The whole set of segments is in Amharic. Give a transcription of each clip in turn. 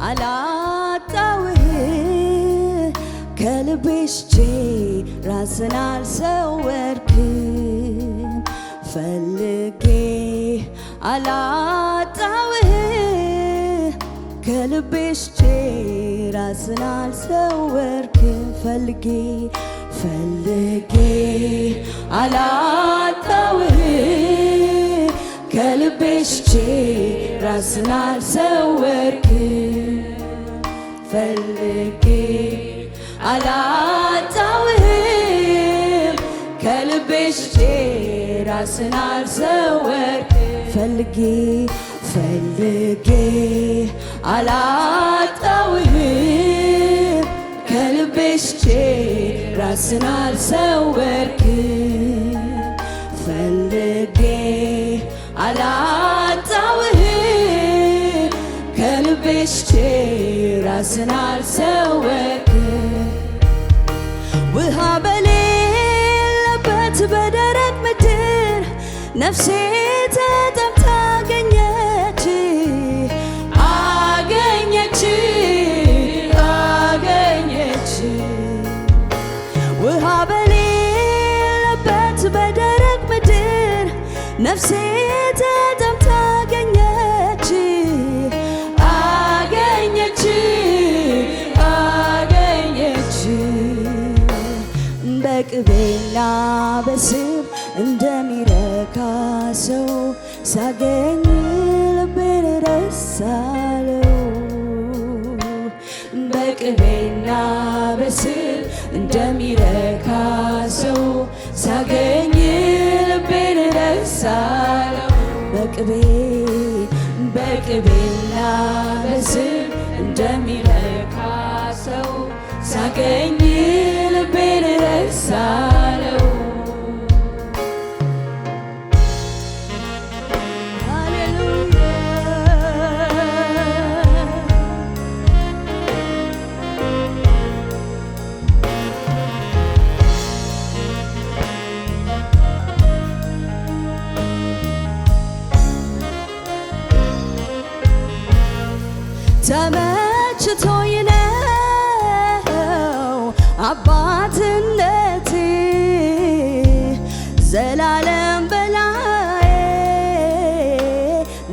አላጣውህ ከልቤ ሽቼ ራስን አልሰወርክም ፈልጌ አላጣውህ ከልቤ ሽቼ ራስን አልሰወርክም ፈልጌ ፈልጌ አላጣውህ ከልቤ ሽቼ ራስን አልሰወርክም ፈልጌ አላጣውህም ከልቤ ሽቼ ራስን አልሰወርክም ፈልጌ ፈልጌ አላጣውህም ከልቤ ሽቼ ራስን አልሰወርክም ፈልጌ አላጣውህም ከልቤ ሽቼ ራስን አልሰወርክም ውሃ በሌለበት በደረቅ ምድር ነፍሴ ተጠምታ አገኘች አገኘች አገኘች ውሃ በሌለበት በደረቅ ምድር ነፍሴ ተጠምታ አገኘች አገኘች አገኘች በቅቤና በስብ እንደሚረካ ሰው ሳገኝ ልቤን ረሳለው በቅቤና በስብ እንደሚረካ ሰው ሳገኝ ልቤን ረሳለው በቅቤና በስብ እንደሚረካ ሰው ሳገኝ ልቤን ረሳለው። ሃሌሉያ። ተመችቶኝ ነው አባትነቴ ዘላለም በላዬ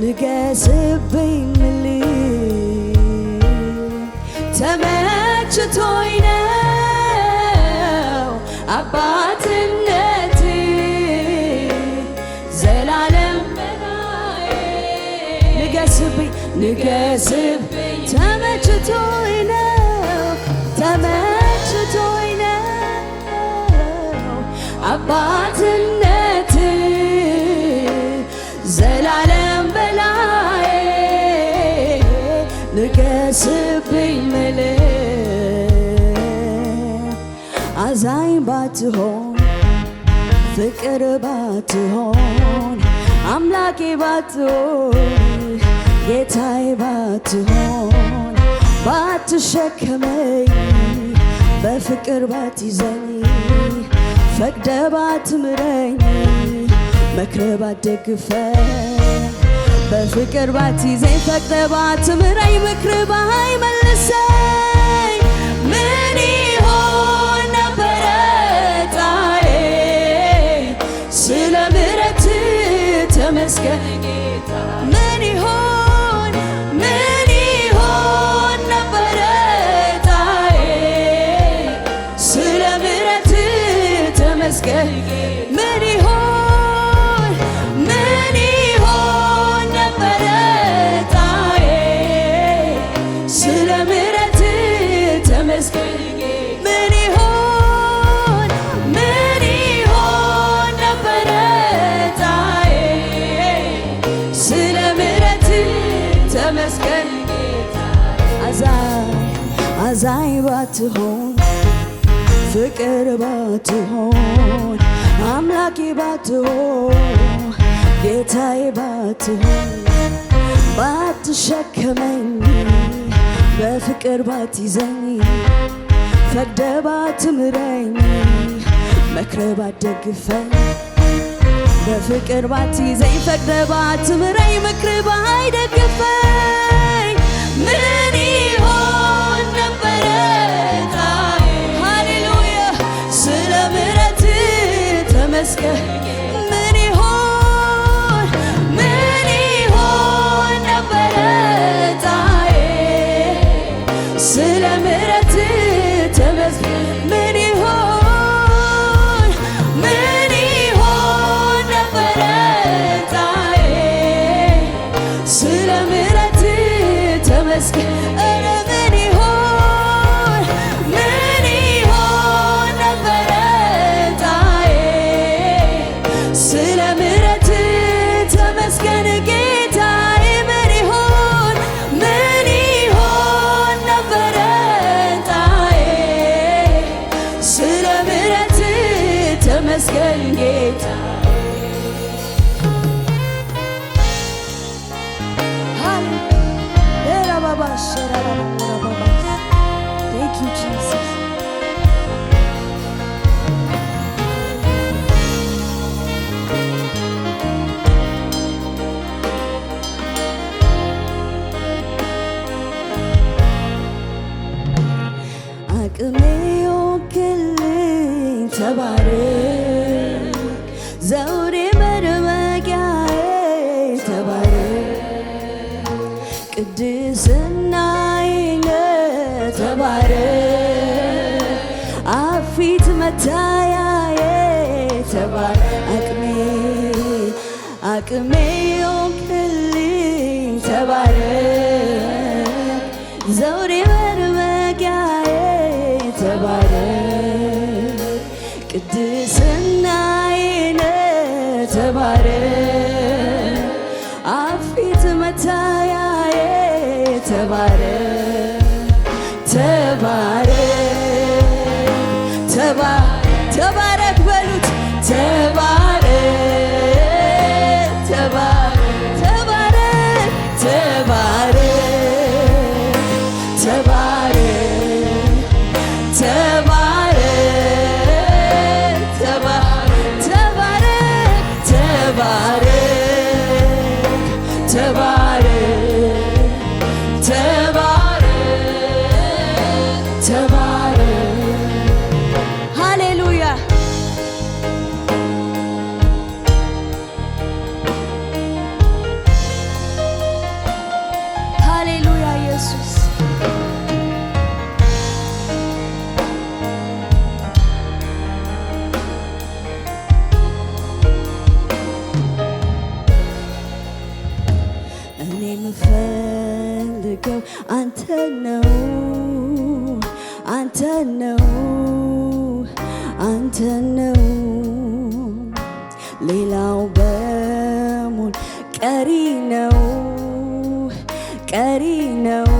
ንገስብኝ ምል ተመችቶኝ ነው አባትነቴ ዘላለም በላዬ ንገስብኝ ንገስብኝ ተመችቶኝ ነው ተመችቶኝ ነው አባትነት ዘላለም በላዬ ንገስብኝ ምል አዛኝ ባትሆን ፍቅር ባትሆን አምላኬ ባትሆን ጌታዬ ባትሆን ባትሸከመኝ በፍቅር ባትይዘኝ ፈቅደ ባትምረኝ መክረ ባትደግፈኝ በፍቅር ባትይዘኝ ፈቅደ ባትምረኝ ምክር ባይመልሰኝ ምን ይሆን ነበረ ዕጣዬ? ስለ ምሕረት ተመስገን። ምን ይሆን ምን ይሆን ነበረ ዕጣዬ? ስለ ምሕረት ተመስገን። ምን ይሆን ምን ይሆን ነበረ ዕጣዬ? ስለ ምሕረት ተመስገን። ምን ይሆን ምን ይሆን ነበረ ዕጣዬ? ስለ ምሕረት ተመስገን። አዛኝ አዛኝ ባትሆን ፍቅር ባትሆን አምላኬ ባትሆን ጌታዬ ባትሆን ባትሸከመኝ በፍቅር ባትይዘኝ ፈቅደ ባትምረኝ መክረ ባትደግፈኝ በፍቅር ባትይዘኝ ፈቅደ ባትምረኝ ምክር ባይደግፈኝ ምን ቅድስናዬ ተባረክ አፊት መታያዬ ተባረክ አቅሜ አቅሜ ሆንክልኝ ተባረክ ዘውዴ መድመቂያዬ ተባረክ ቅድስናዬ ተባረክ አፊት መታያዬ ተባረክ ተባረክ ተባረክ በሉት ተባረክ ተባረክ ተባረክ ተባረክ ተባረክ ተባረክ ተባረክ ተባረክ ተባረክ ተባረክ ሃሌሉያ። ሃሌሉያ ኢየሱስ። እኔ የምፈልገው አንተ ነው፣ አንተ ነው፣ አንተ ነው። ሌላው በሙሉ ቀሪ ነው፣ ቀሪ ነው፣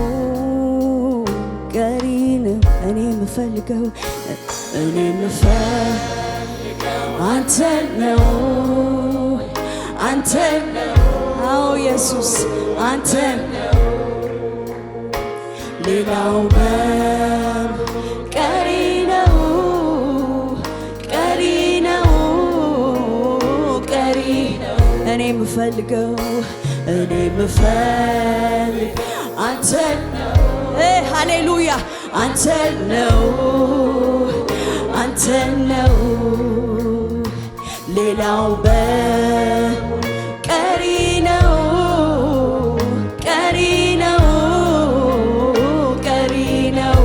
ቀሪ ነው። እኔ የምፈልገው፣ እኔ የምፈልገው አንተ ነው፣ አንተ ነው። አዎ ኢየሱስ አንተ ነው። ሌላው በሙሉ ቀሪ ነው፣ ቀሪ ነው፣ ቀሪ። እኔ የምፈልገው፣ እኔ የምፈልግ አንተ ነው። ሃሌሉያ አንተ ነው፣ አንተ ነው። ሌላው ቀሪ ነው፣ ቀሪ ነው፣ ቀሪ ነው።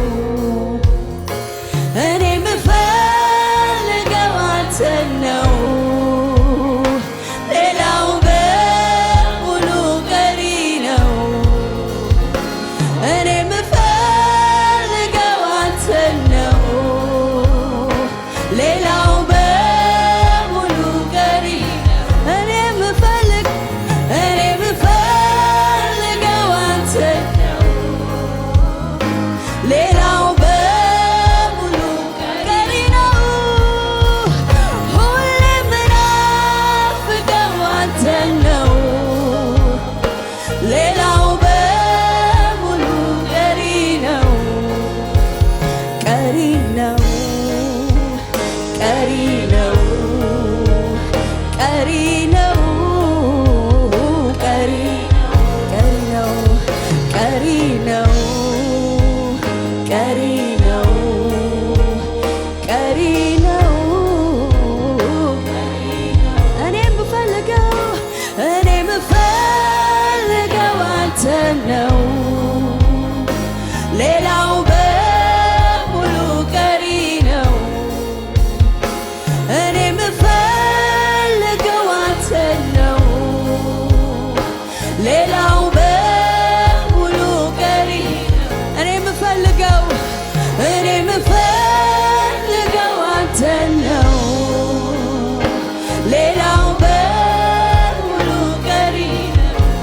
እኔ የምፈልገው አንተን ነው። ሌላው በሙሉ ቀሪ ነው። እኔ የምፈልገው አንተን ነው። ሌላው በሙሉ ቀሪ። እኔ የምፈልግ እኔ የምፈልገው አንተን ነው። ሌላው በሙሉ ቀሪ ነው። ሁሌ የምናፍቀው አንተን ነው። ሌላው በሙሉ ቀሪ ነው፣ ቀሪ ነው፣ ቀሪ ነው፣ ቀሪ ነው፣ ቀሪ ቀሪ ነው፣ ቀሪ ነው፣ ቀሪ ነው፣ ቀሪ ነው። እኔ የምፈልገው፣ እኔ የምፈልገው አንተን ነው። ሌላው በሙሉ ቀሪ ነው። እኔ የምፈልገው አንተን ነው። ሌላው በሙሉ ቀሪ። እኔ የምፈልገው፣ እኔ የምፈልገው አንተን ነው። ሌላው በሙሉ ቀሪ።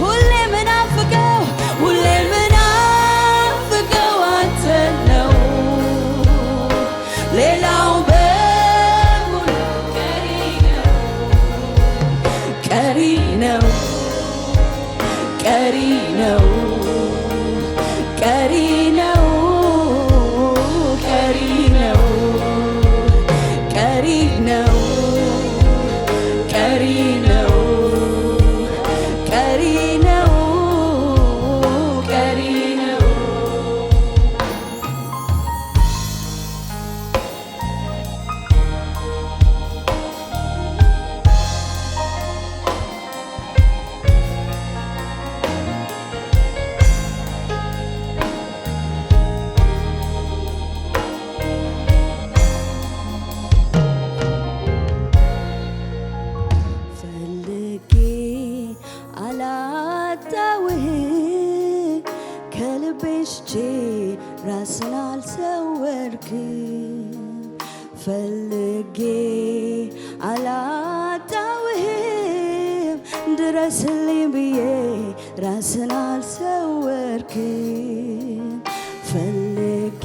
ሁሌ ምናፍቀው፣ ሁሌ ምናፍቀው አንተን ነው። ሌላው በሙሉ ቀሪ ነው፣ ቀሪ ነው፣ ቀሪ ነው፣ ቀሪ ነው፣ ቀሪ ነው፣ ቀሪ ነው፣ ቀሪ ነው፣ ቀሪ ነው፣ ቀሪ ነው። ድረስልኝ ብዬ ራስን አልሰወርክም። ፈልጌ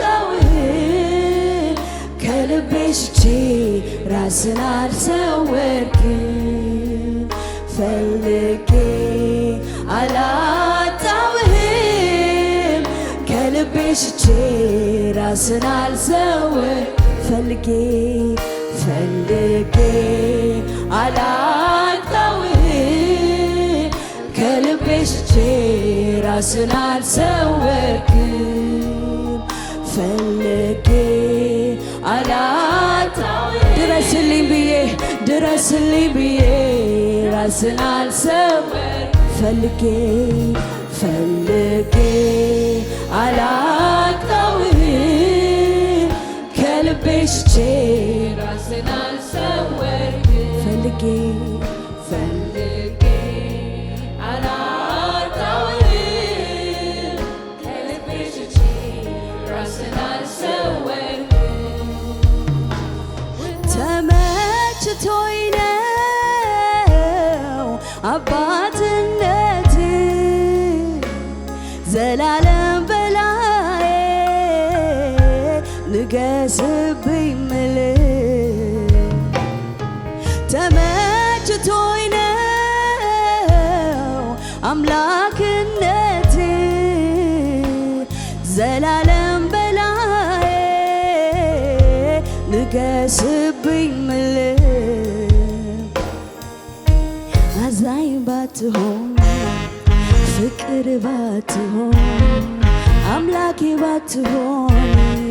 አላጣውህም፣ ከልቤ ሽቼ ራስን አልሰወርክም። ፈልጌ አላጣውህም፣ ከልቤ ሽቼ ራስን አልሰወር ፈልጌ ፈልጌ አላጣውህም፣ ከልቤ ሽቼ ራስን አልሰወርክም። ፈልጌ አላጣውህም፣ ድረስልኝ ብዬ፣ ድረስልኝ ብዬ ራስን አልሰወር ፈልጌ ፈልጌ አላጣውህም፣ ከልቤ ሽቼ ራስን አልሰወርክም። ፈልጌ ፈልጌ አላጣውህም፣ ከልቤ ሽቼ ራስን አልሰወርክም። ተመችቶኝ ነው አባትነት፣ ዘላለም በላዬ ንገስብኝ ምል። ተመችቶኝ ነው አምላክነት፣ ዘላለም በላዬ ንገስብኝ ምል። አዛኝ ባትሆን፣ ፍቅር ባትሆን፣ አምላኬ ባትሆን፣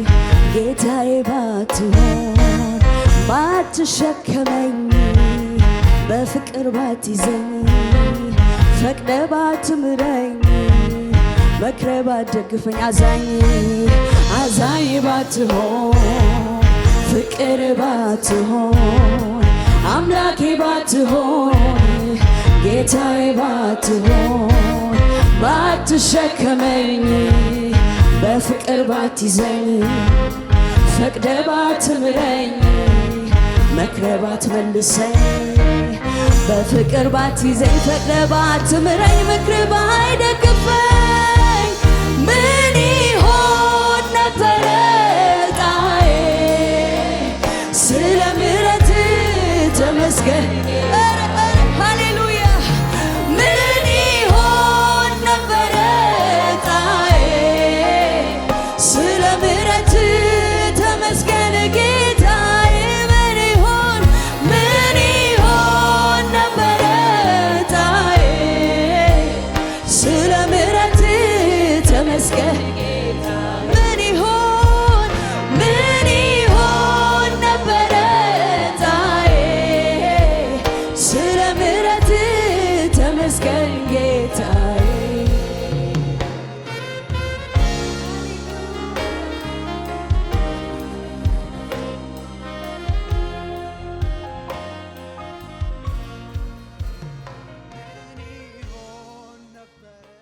ጌታዬ ባትሆን፣ ባትሸከመኝ፣ በፍቅር ባትይዘኝ፣ ፈቅደ ባትምረኝ፣ መክረ ባትደግፈኝ፣ አዛኝ አዛኝ ባትሆን፣ ፍቅር ባትሆን፣ አምላኬ ባትሆን፣ ጌታዬ ባትሆን፣ ባትሸከመኝ፣ በፍቅር ባትይዘኝ፣ ፈቅደ ባትምረኝ፣ መክረ ባትመልሰኝ፣ በፍቅር ባትይዘኝ፣ ፈቅደ ባትምረኝ፣ ምክር ባይደግፈኝ፣ ምን ይሆን ነበረ ዕጣዬ? ስለ ምሕረት ተመስገን። ኧረ ኧረ ሃሌሉያ! ምን ይሆን ነበረ ዕጣዬ? ስለ ምሕረት ተመስገን ጌታዬ። ምን ይሆን፣ ምን ይሆን ነበረ ዕጣዬ? ስለ ምሕረት ተመስገን። ምን ይሆን፣ ምን ይሆን ነበረ ዕጣዬ? ስለ ምሕረት ተመስገን ጌታዬ።